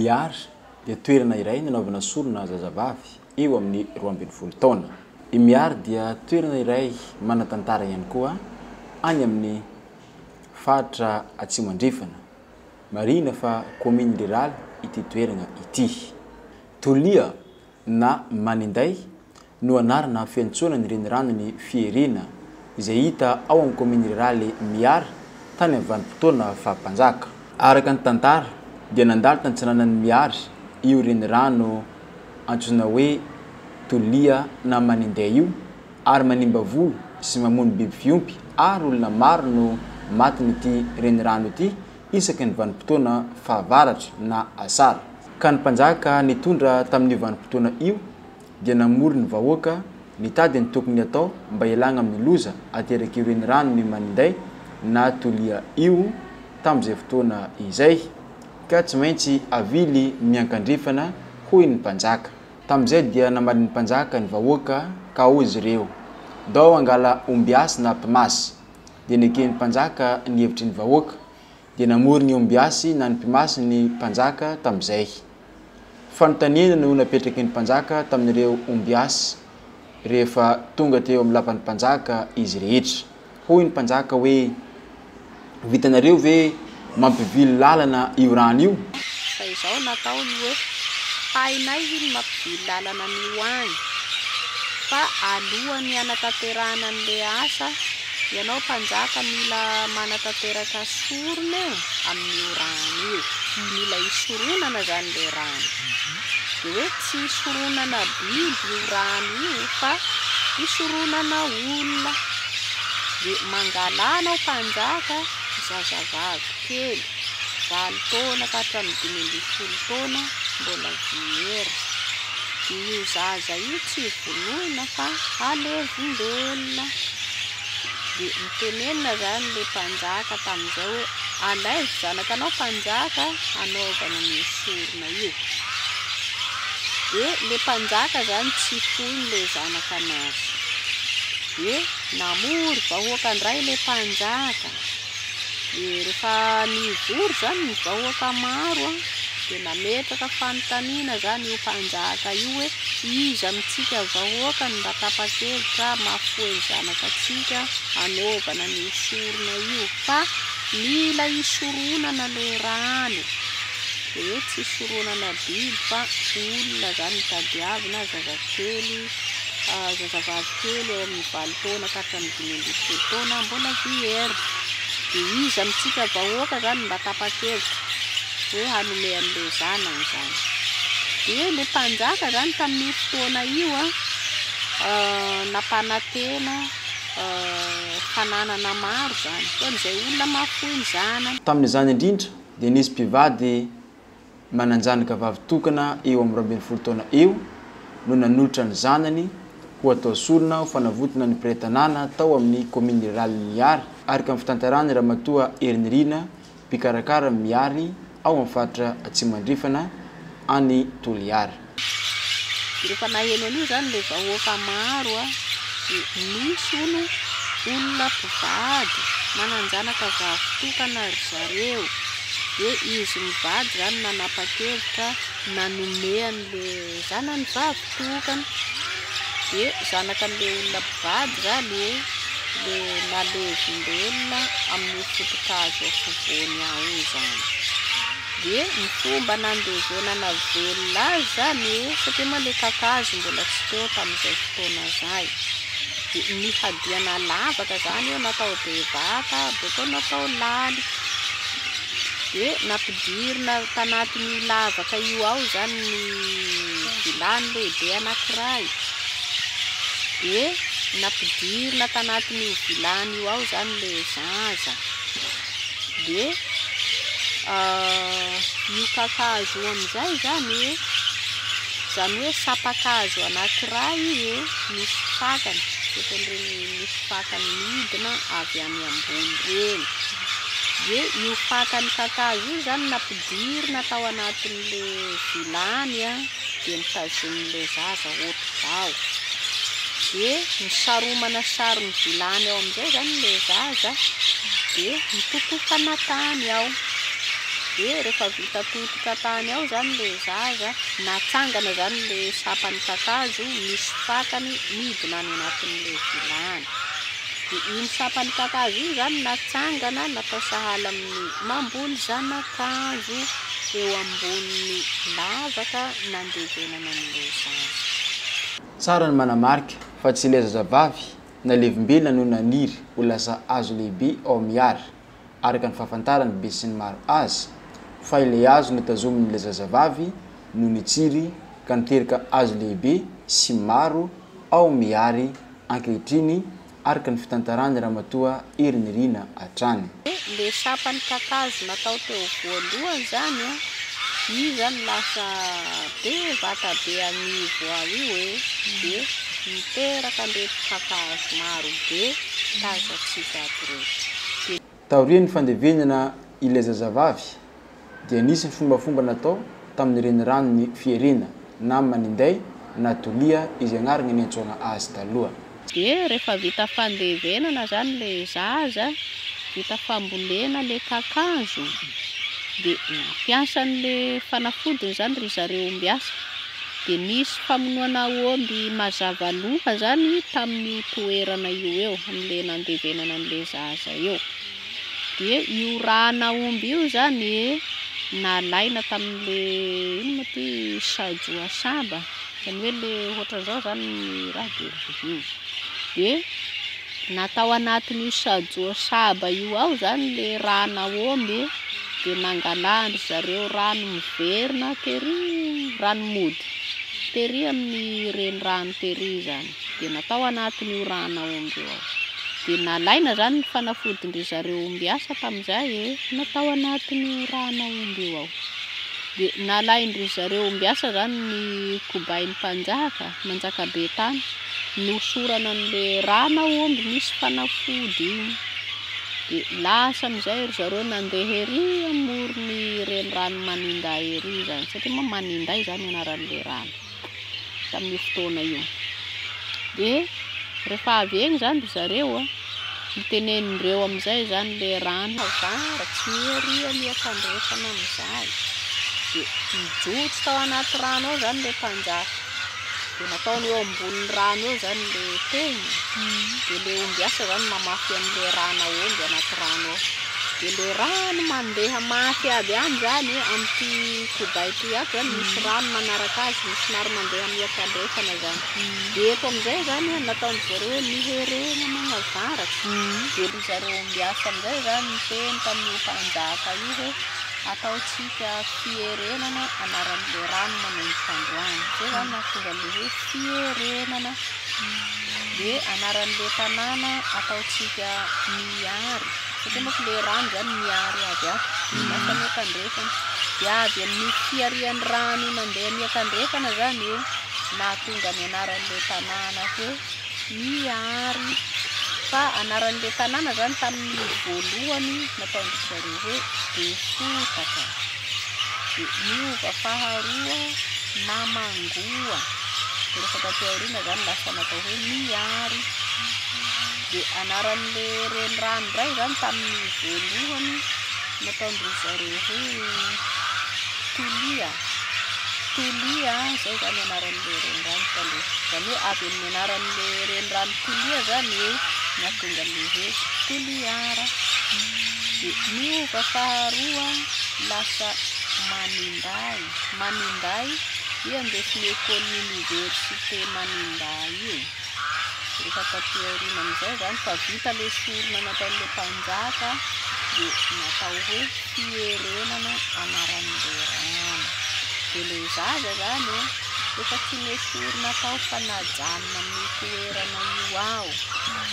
Miary dia toerana iray nanaovana sorona zazavavy eo amin'ny 12 taona. I Miary dia toerana iray manan-tantara ihany koa any amin'ny faritra Atsimo Andrefana. Marihina fa kaominy riraly ity toerana ity. Tolia na Maninday no anarana fiantsoana ny reniranon'i Fiherina, izay hita ao amin'ny kaominy riraly Miary tany amin'ny vanim-potoana faha-mpanjaka. Araka ny tantara dia nandalo tantsinanan'i Miary io renirano antsoina hoe Tolia na Maninday io ary manimba voly sy mamono biby fiompy ary olona maro no matin'ity renirano ity isaky ny vanim-potoana fahavaratra na asara. Ka ny mpanjaka nitondra tamin'io vanim-potoana io dia namory ny vahoaka nitady ny tokony atao mba hialagna amin'ny loza aterak'io reniranon'i Maninday na Tolia io tamin'izay fotoana izay ka tsy maintsy avily miankandrefana hoy ny mpanjaka. Tamin'izay dia namaly ny mpanjaka ny vahoaka ka hoy izy ireo, Ndao hangala ombiasy na mpimasy. Dia neken'ny mpanjaka ny hevitry ny vahoaka. Dia namory ny ombiasy na ny mpimasy ny mpanjaka tamin'izay. Fanontaniana no napetraky ny mpanjaka tamin'ireo ombiasy rehefa tonga teo amin'ny lapan'ny mpanjaka izy rehetra. Hoy ny mpanjaka hoe, Vitanareo ve mampivily lalana io rano io? Fa izao nataony hoe, Hainay iny mampivily lalana an'io agny, fa alohan'ny hanatanterahana an'le asa, ianao mpanjaka mila manatanteraka sorona e, amin'io rano io. Mila isoronana zany le rano. De hoe tsy isoronana biby io rano io fa isoronana olona. Dia mangalà anao mpanjaka zazavavy kely valo taona ka hatramin'ny 15 taona mbola vierge. Dia io zaza io tsy vonoina fa alevimbelona. Dia notenenina izany ilay mpanjaka tamin'izay hoe alaivo zanakanao mpanjaka hanaovana an'io sorona io. Dia ilay mpanjaka izany tsy foiny ilay zanakanazy. Dia namory vahoaka indray ilay mpanjaka. Dia rehefa nivory izany ny vahoaka maro dia nametraka fanontaniana izany io mpanjaka io hoe iza amintsika vahoaka no mba tapa-kevitra mahafoy ny zanakatsika hanaovana an'io sorona io fa mila hisoronana ilay rano. Dia hoe tsy hisoronana biby fa olona izany no tadiavina, zazakely. Zazavavy kely eo amin'ny valo taona ka hatramin'ny 15 taona mbola vierge. Dia iza amintsika vahoaka izany mba tapa-kevitra hoe hanome an'ilay zanany izany. Dia ilay mpanjaka izany tamin'io fotoana io nampanantena fananana maro izany ho an'izay olona mahafoy ny zanany. Tamin'izany indrindra dia nisy mpivady manan-janaka vavy tokana eo amin'ny 12 taona eo no nanolotra ny zanany ho atao sorona ho fanavotana ny mpiray tanàna tao amin'ny kaominina riralin'i Miary, araka ny fitantaran'i Ramatoa Herinirina, mpikarakara Miary ao amin'ny faritra Atsimo Andrefana any Toliara. Rehefa naheno an'io izany ilay vahoaka maro dia nisy hono olona mpivady manan-janaka vavy tokana ry zareo. Dia izy mivady izany nanapa-kevitra nanome an'ilay zanany vavy tokana. Dia zanakan'ilay olona mpivady izany e, ilay nalevimbelona amin'io foto-kazo afovoany ao io izany. Dia ny fomba nandevenana velona azy izany e, satria moa ilay kakazo mbola tsy teo tamin'izay fotoana izay. Dia nihadiana lavaka izany eo, natao bevata, bakeo natao lalitra. Dia nampidirina tanatin'io lavaka io ao izany ny vilany lehibe anankiray. Dia nampidirina tanatin'io vilany io ao izany ilay zaza. Dia io kakazo io amin'izay izany e, izany hoe sampan-kazo anankiray io e, misy fakany, ohatran'ireny misy fakany midina avy any ambony ireny. Dia io fakan'ny kakazo io izany nampidirina tao anatin'ilay vilany dia notazomin'ilay zaza ohatr'izao. Dia nisaromana saron'ny vilany ao amin'izay izany ilay zaza dia nototofana tany ao. Dia rehefa vita tototra tany ao izany ilay zaza, natsangana izany ilay sampan'ny kakazo misy fakany midina any anatin'ilay vilany. Dia iny sampan'ny kakazo iny izany natsangana natao sahala amin'ny mamboly zana-kazo eo ambonin'ny lavaka nandevenana an'ilay zaza. Tsara ny manamarika fa tsy ilay zazavavy nalevimbelona no naniry ho lasa hazo lehibe ao Miary, araka ny fahafantaran'ny besinimaro azy, fa ilay hazo notazomin'ilay zazavavy no nitsiry ka niteraka hazo lehibe sy maro ao Miary ankehitriny, araka ny fitantaran'i Ramatoa Herinirina hatrany. Le sampan'ny kakazo natao teo voalohany zany an, io zany lasa be vata be agnivo ao io e, de niteraka an'ireto kakazo maro be tazantsika ato reto. Taorian'ny fandevenana ilay zazavavy dia nisy ny fombafomba natao tamin'ny reniranon'i Fierena na Maninday na Tolia izay anarana niantsoana azy taloha. Dia rehefa vita fandevenana zany le zaza, vita fambolena le kakazo, dia nampiasa an'le fanafodiny zany ry zareo ombiasa. Dia nisy famonoana omby mazava loha zany tamin'io toerana io eo, amin'le nandevenana an'le zaza eo. Dia io rana omby io zany nalaina tamin'le ino moa ty sajoa saba, zany hoe le ohatran'izao zany ny raha dia io. Dia natao anatin'io sajoa saba io ao zany le rana omby, dia nangalan-dry zareo rano miverina tery, rano mody tery amin'ny renirano tery zany, dia natao anatin'io rana omby io ao. Dia nalaina zany ny fanafodin-dry zareo ombiasa tamin'izay e, natao anatin'io rana omby io ao. Dia nalain-dry zareo ombiasa zany ny kobain'ny mpanjaka, manjaka be tany, nosorana an'le rana omby misy fanafody iny. Dia lasa amin'izay ry zareo nandeha ery amoron'ny renirano Maninday ery zany, satria moa Maninday zany anaran'le rano tamin'io fotoana io. Dia rehefa avy eny zany ry zareo a, nitenenindreo amin'izay zany le rano avaratsy miaria miakandrefana amin'izay. Dia nijotso tao anaty rano ao zany le mpanjaka. Dia nataony eo ambonin'ny rano eo zany le tehina. Dia le ombiasa zany mamafy an'le rana omby anaty rano ao. Dia le rano mandeha mafy avy any zany amin'ity kobay ity ato zany misy rano manaraka azy, somary mandeha miakandrefana zany. Dia eto amin'izay zany nataon-dry zareo hoe miherena magnavaratsy. Dia ry zareo ombiasa amin'izay zany niteny tamin'io mpanjaka io hoe ataontsika fierenana anaran'le rano manomboka androany. Zay zany nahatonga an'le hoe fierenana. Dia anaran'le tanàna ataontsika Miary, satria manko le rano zany miary avy ato, lasa miakandrefana. Dia avy amin'io fiarian'ny rano nandeha miakandrefana zany e, nahatonga ny anaran'le tanàna hoe Miary. Fa anaran'le tanàna zany tamin'ny voalohany nataon-dry zareo hoe Befotaka. Dia niova faharoa Namangoa. Dia rehefa taty aoriana zany lasa natao hoe Miary. Dia anaran'le renirano indray zany tamin'ny voalohany nataon-dry zareo hoe Tolia. Tolia zay zany anaran'le renirano taloha. Zany hoe avy amin'ny anaran'le renirano Tolia zany e nahatonga an'le hoe Toliara. Dia niova faharoa lasa Maninday. Maninday io andesin'ny école université Maninday io. Rehefa taty aoriana amin'izay zany fa vita le sorona nataon'le mpanjaka dia natao hoe fierenana anaran'le rano. Dia le zaza zany e, efa tsy nesorina tao fa najanona amin'io toerana io ao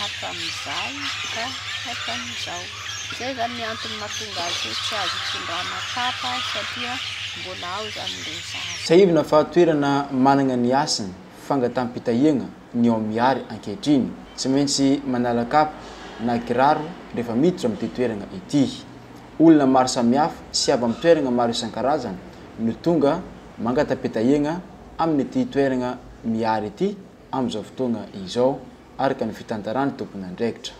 hatramin'izay ka hatramin'izao. Zay zany ny antony mahatonga azy hoe tsy azo itondrana kapa satria mbola ao zany le zaza. Tsiahivina fa toerana manana ny hasiny fangatam-pitahiana ny ao Miary ankehitriny. Tsy maintsy manala kapa na kiraro rehefa miditra amin'ity toerana ity. Olona maro samihafa sy avy amin'ny toerana maro isan-karazany no tonga mangata-pitahiana amin'ity toerana Miary ity amin'izao fotoana izao, araka ny fitantaran'ny tompon'andraikitra.